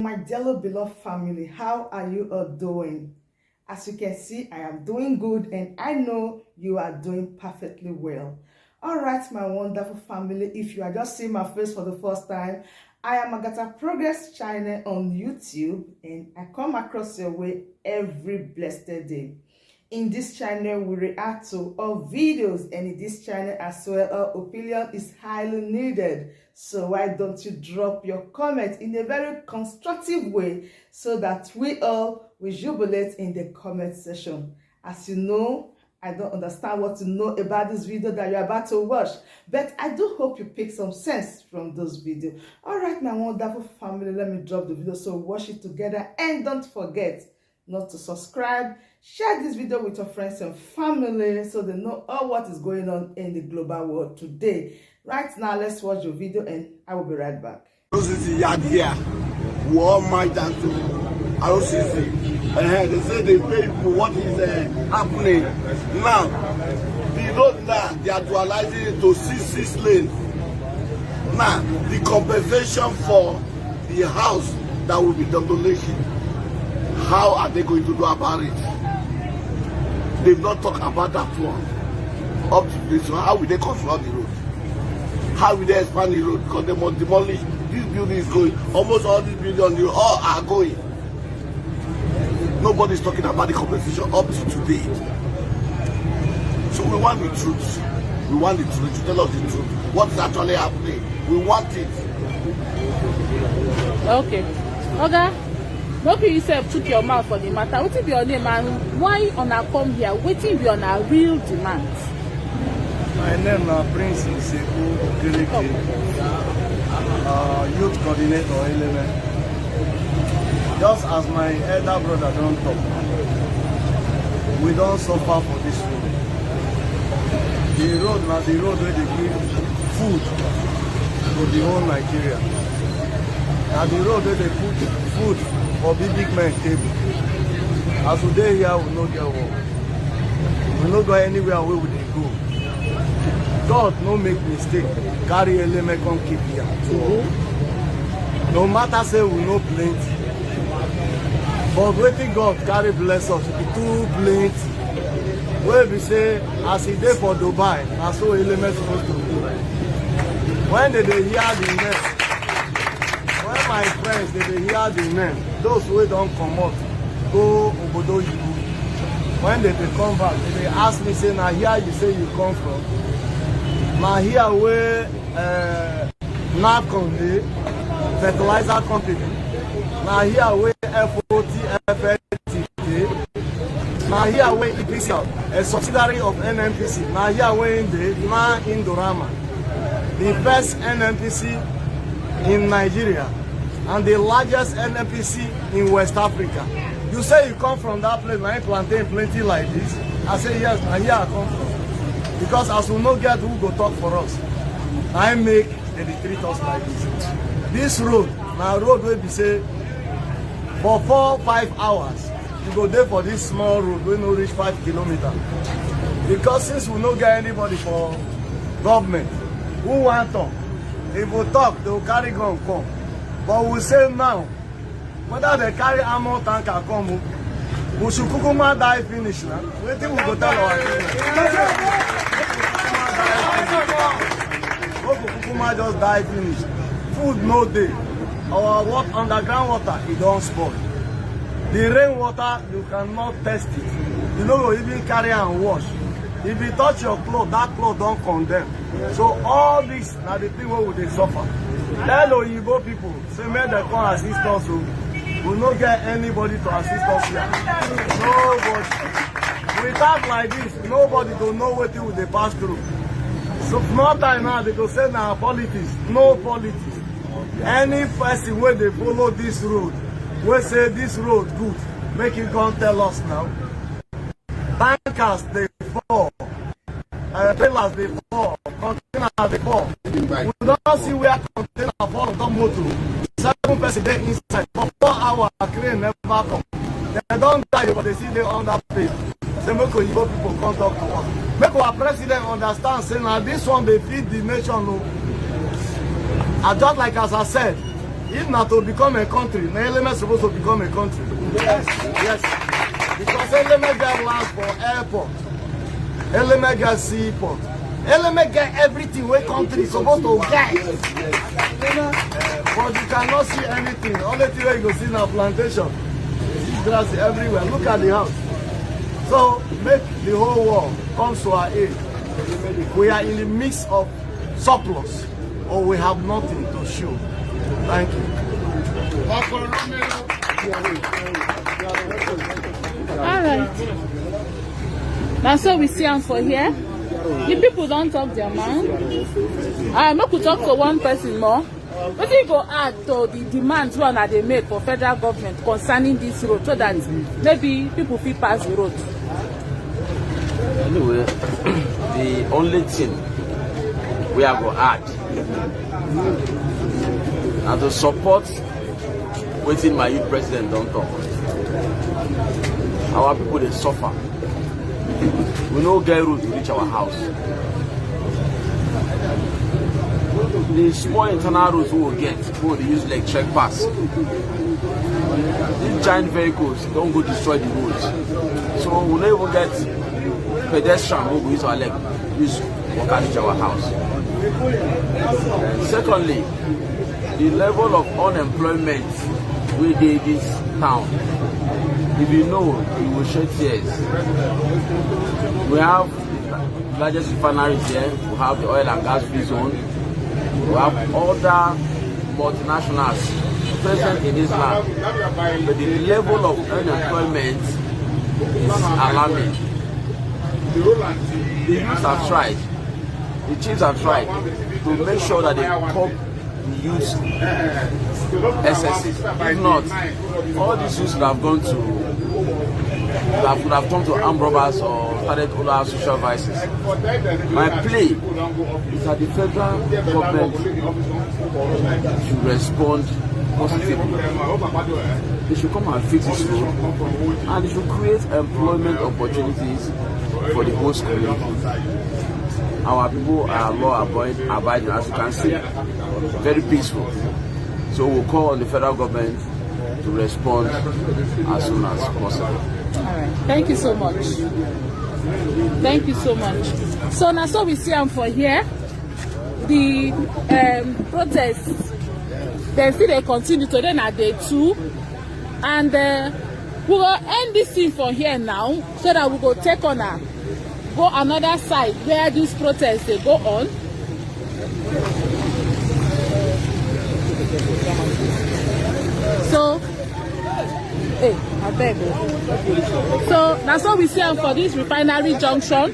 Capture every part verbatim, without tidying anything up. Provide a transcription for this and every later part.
My dearly beloved family, how are you all doing? As you can see, I am doing good and I know you are doing perfectly well. All right, my wonderful family, if you are just seeing my face for the first time, I am Agatha Progress Channel on YouTube and I come across your way every blessed day. In this channel, we react to all videos, and in this channel as well, all opinion is highly needed. So why don't you drop your comment in a very constructive way so that we all will jubilate in the comment section? As you know, I don't understand what to know about this video that you're about to watch, but I do hope you pick some sense from those videos. All right, my wonderful family, let me drop the video so watch it together, and don't forget not to subscribe, share this video with your friends and family so they know all what is going on in the global world today. Right now, let's watch the video and I will be right back. Those is the yard here. We all mind that too. I don't see it. Uh, they say they pay people what is uh, happening. Now, the road now, they are actualizing it to six, six lanes. Now, the compensation for the house that will be demolition, how are they going to do about it? They've not talked about that one. Up to this one, how will they construct the road? How will they expand the road? Because they must demolish. This building is going. Almost all these buildings, they all are going. Nobody's talking about the compensation up to today. So we want the truth. We want the truth. Tell us the truth. What's actually happening? We want it. Okay. Oga, make you sef chook your mouth for the matter. Wetin be your name and why una come here? Wetin be una real demand? My name na Prince Iseku Okereke, uh, youth coordinator Eleme. Just as my elder brother don talk, we don suffer for this road. The road na the road wey dey give food to the whole Nigeria. Na the road wey dey put food for big big men table. As we dey here, we no get work. We no go anywhere wey we dey go. God no make mistake, carry Eleme come keep here. No matter say we no plenty, but wetin God carry bless us be too plenty. Wey be say as e dey for Dubai, na so Eleme suppose to be. When they dey hear the name, when my friends they dey hear the name, those wey don comot go obodo oyibo, when they dey come back, they dey ask me say, "Na here you say you come from? Na here wey uh, NAFCON dey, fertilizer company? Na here wey FOT, FLT dey? Na here wey EPCL, a subsidiary of NNPC, na here wey im dey?" Na Indorama, the first NNPC in Nigeria and the largest NNPC in West Africa. You say you come from that place, na im plantain plenty like this? I say, "Yes, na here I come from." Because as we no get who go talk for us, na im make dem dey treat us like this. This road na road wey be say for four, five hours, you go dey for this small road wey no reach five kilometer. Because since we no get anybody for government, who wan talk? If we talk, they go carry gun come. But we say now, whether they carry armor tanker come o, we should kukuma die finish na. Wetin we go tell our children? Make we kukuma just die finish. Food no dey. Our wat-, underground water, e don spoil. The rain water, you cannot test it. You no go even carry am wash. If you touch your cloth, that cloth don condemn. So all this na the thing wey we dey suffer. Tell oyibo people say make dem come assist us o. We no get anybody to assist us here. Nobody. We talk like this, nobody go know wetin we dey pass through. So small time now, they go say na politics. No politics. Any person wey dey follow this road, wey say this road good, make e come tell us now. Tankers dey fall, uh, trailers dey fall, containers dey fall. We don see where container fall on top motor. Seven person dey inside. For four hours, crane never come. Dem don die, but they still dey under place. Say make oyibo people come talk to us. Make our president understand say na this one dey feed the nation o. And just like as I said, If na to become a country, na Eleme suppose to become a country. Yes, yes. Because Eleme get land for airport. Eleme get seaport. Eleme get everything wey country suppose to get. Eh, but you cannot see anything. Only thing wey you go see na plantation. You see grass everywhere. Look at the house. So make the whole world come to our aid. We are in the midst of surplus, or we have nothing to show. Thank you. All right. Na so we see am for here. The people don talk their mind. Uh, make we talk to one person more. Wetin you go add to the demands wey una dey make for federal government concerning this road, so that maybe people fit pass the road? Anyway, the only thing we are going to add and to support wetin my youth president don talk. Our people dey suffer. We no get road to reach our house. The small internal roads we will get, we will use like check pass. These giant vehicles don go destroy the roads. So we no even get pedestrian wey go use our leg use waka reach our house. And secondly, the level of unemployment wey dey this town, if you know, you will shed tears. We have the largest refineries here, we have the oil and gas free zone, we have other multinationals present in this land, but the level of unemployment is alarming. The youths have tried, the chiefs have tried to make sure that they curb the youth excesses. If not, all these youths would have gone to, would have, would have turned to armed robbers or started other social vices. My plea is that the federal government should respond positively. They should come and fix this road, and they should create employment opportunities for the whole community. Our people are law abide- abiding, as you can see, very peaceful. So we'll call on the federal government to respond as soon as possible. All right. Thank you so much. Thank you so much. So na so we see am for here. The um, protest dem still dey continue. Today na day two, and uh, we go end this thing for here now, so that we go take on a go another side where this protest dey go on. So, hey, abeg o. So na so we see am for this refinery junction.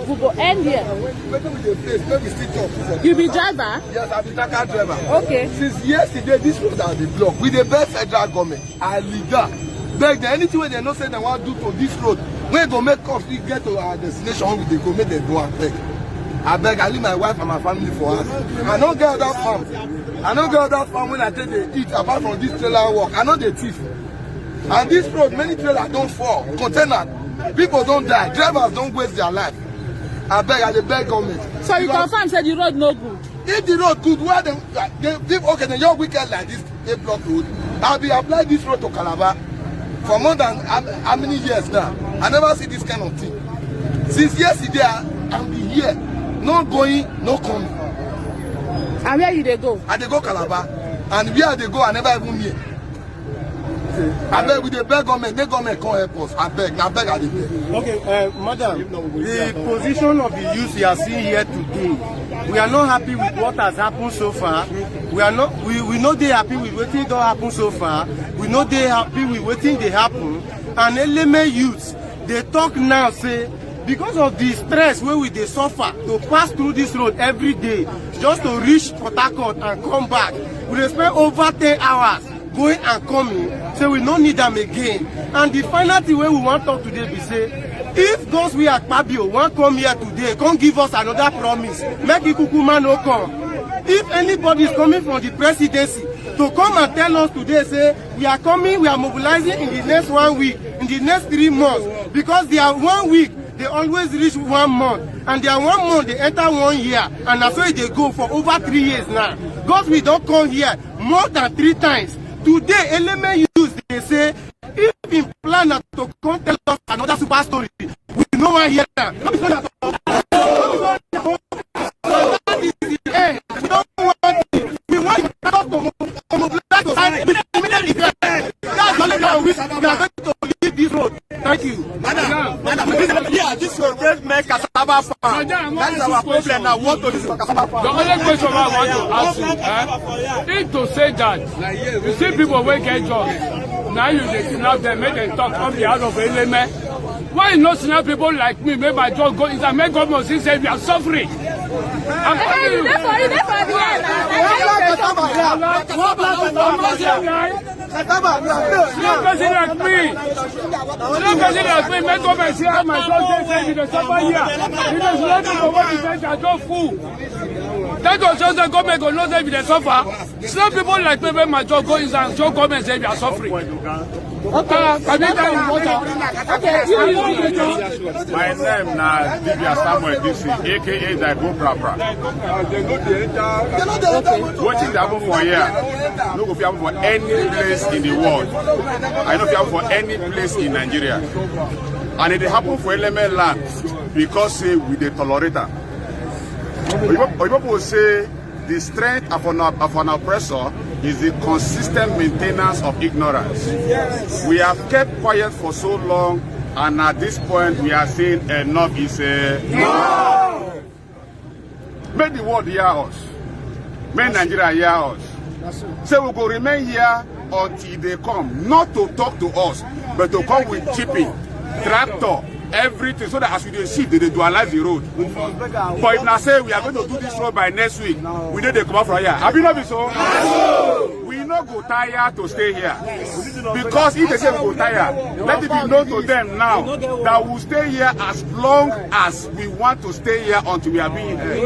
We go end here. Wetin we dey face, make we still talk for. You be driver? Yes, I be tanker driver. Okay. Since yesterday, this road has been blocked. We dey beg federal government, I leader, beg dem anything wey dem know say dem wan do to this road, wey go make us fit get to our destination wey we dey go, make dem do am beg. Abeg, I leave my wife and my family for house. I no get other farm. I no get other farm wey I take dey eat apart from this trailer work. I no dey thief. And this road, many trailers don fall, container, people don die, drivers don waste their life. Abeg, I dey beg government. So you Because confirm say the road no good? If the road good, why dem, dem, dem, okay, dem just wicked like this, dey block road. I be apply this road to Calabar for more than how, how many years now? I never see this kind of thing. Since yesterday, I, I be here. No going, no coming. And where you dey go? I dey go Calabar, and where I dey go, I never even near. Abeg, we dey beg government, make government come help us. Abeg, na beg I dey beg. Okay, uh, madam, the position of the youth you are seeing here today, we are not happy with what has happened so far. We are not, we, we no dey happy with wetin don happen so far. We no dey happy with wetin dey happen. And Eleme youth dey talk now say because of the stress wey we dey suffer to pass through this road every day just to reach Port Harcourt and come back, we dey spend over ten hours going and coming, say we no need am again. And the final thing wey we wan talk today be say, if Godswill Akpabio wan come here today, come give us another promise, make e kukuma no come. If anybody is coming from the presidency to come and tell us today say we are coming, we are mobilizing in the next one week, in the next three months, because their one week dey always reach one month, and their one month dey enter one year, and na so e dey go for over three years now. Godswill don come here more than three times. Today, Eleme youth dey say, if im plan na to come tell us another super story, we no wan hear am. No be so na talk. That is the end. We don't want it. We want the country to mo-, to mobilize to sign immediate defense. That's the only way we are going to leave this road. Thank you. Madam, madam, this, yeah, this road wey make cassava farm. Madam, that is our problem now. What to do for cassava farm? The only question I want to ask you, eh? If to say that, you see people wey get jobs, now you dey snap them, make them talk on behalf of Eleme. Why you no snap people like me, make my job go inside, make government see say we are suffering? I'm telling you. That's for you, that's for the end. What black cassava here? What black cassava here? Cassava, we are failed. No person like me. No person like me. Make government see how my son dey say we dey suffer here. Because no people want to say that don full. That go show say government go know say we dey suffer. It's not people like me when my job go inside and show government say we are suffering. Okay. Ah, can you tell me what? Okay, you, you, you, you. My name na Dibia Samuel D C, A K A Daigo Prapra. Wetin dey happen for here no go fit happen for any place in the world. I no fit happen for any place in Nigeria. And e dey happen for Eleme land because say we dey tolerate am. Oyibo, Oyibo people say the strength of an, of an oppressor is the consistent maintenance of ignorance. We have kept quiet for so long, and at this point we are saying enough is enough. Make the world hear us. Make Nigeria hear us. Say we go remain here until they come, not to talk to us, but to come with chipping, tractor, everything, so that as we dey see, they dey dualize the road. But if na say we are going to do this road by next week, we no dey comot from here. Abi no be so? We no go tire to stay here. Because if they say we go tire, let it be known to them now that we will stay here as long as we want to stay here until we are being heard.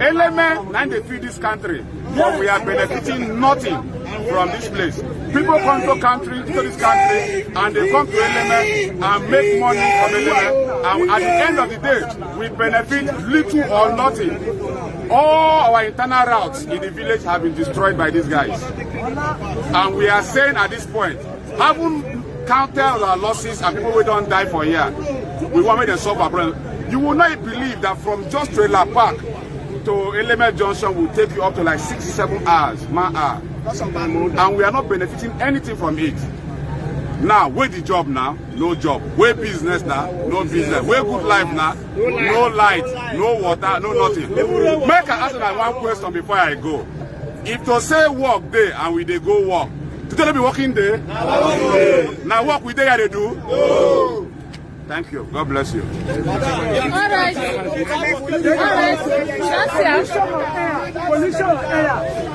Eleme na dey feed this country, but we are benefiting nothing from this place. People come to country, to this country, and they come to Eleme and make money from Eleme. And at the end of the day, we benefit little or nothing. All our internal routes in the village have been destroyed by these guys. And we are saying at this point, having counted our losses and people wey don die for here, we wan make them solve our problem. You will not believe that from just Trailer Park to Eleme Junction will take you up to like six, seven hours, one hour. And we are not benefiting anything from it. Now, where the job now? No job. Where business now? No business. Where good life now? No light, no water, no nothing. Make I ask una one question before I go. If to say work dey and we dey go work, today no be working day? Na work we dey here dey do? Thank you. God bless you. All right. All right. Gracias.